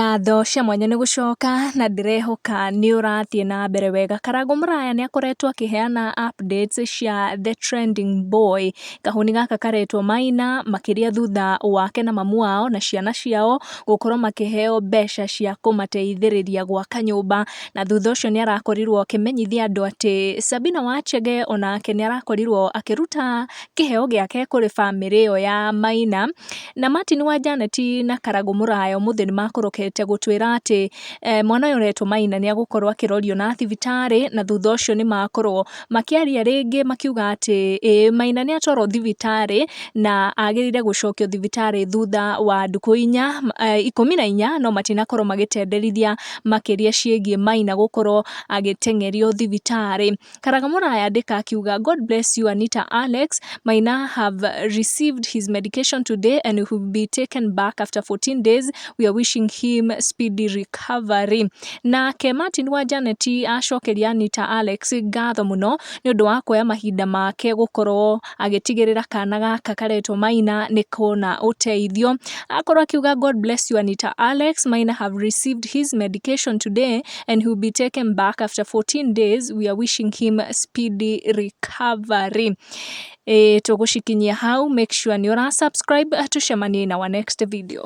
Ngatho cia mwanya nĩ gũcoka na ndĩrehoka nĩ ũrathiĩ na mbere wega. Karangũ Mũraya nĩ akoretwo akĩheana updates cia The Trending Boy. Kahũni gaka karetwo Maina, makĩria thutha wake na mamu wao na ciana ciao gũkorwo makĩheo mbeca cia kũmateithĩrĩria gwaka nyũmba, na thutha ũcio nĩ arakorirwo akĩmenyithia andũ atĩ Sabina Wachege onake nĩ arakorirwo akĩruta kĩheo gĩake kũrĩ bamĩrĩ ĩyo ya Maina. Na Martin wa Janet na Karangũ Mũraya ũmũthĩ nĩ makorokete gũtwĩra atĩ mwana ũyũ ũretwo Maina nĩ agũkorwo akĩrorio na thibitarĩ, na thutha ũcio nĩ makorwo makĩaria rĩngĩ makiuga atĩ ĩĩ Maina nĩ atwarwo thibitarĩ na agĩrĩire gũcokio thibitarĩ thutha wa ndukũ 4, 14, no matinakorwo magĩtenderithia makĩria ciĩgiĩ Maina gũkorwo agĩteng'erio thibitarĩ. Karangũ Mũraya andĩka akiuga, "God bless you, Anita Alex. Maina have received his medication today and he will be taken back after 14 days. We are wishing him speedy recovery." Nake Martin wa Janet acokeria Anita Alex ngatho mũno nĩ ũndũ wa kuoya mahinda make gũkorwo agĩtigĩrĩra kana gaka karetwo Maina nĩ kona ũteithio. Akorwo akiuga, "God bless you, Anita Alex. Maina have received his medication today and he will be taken back after 14 days. We are wishing him speedy recovery." Tũgũcikinyia hau. Make sure nĩ ũra subscribe, tũcemanie in our next video.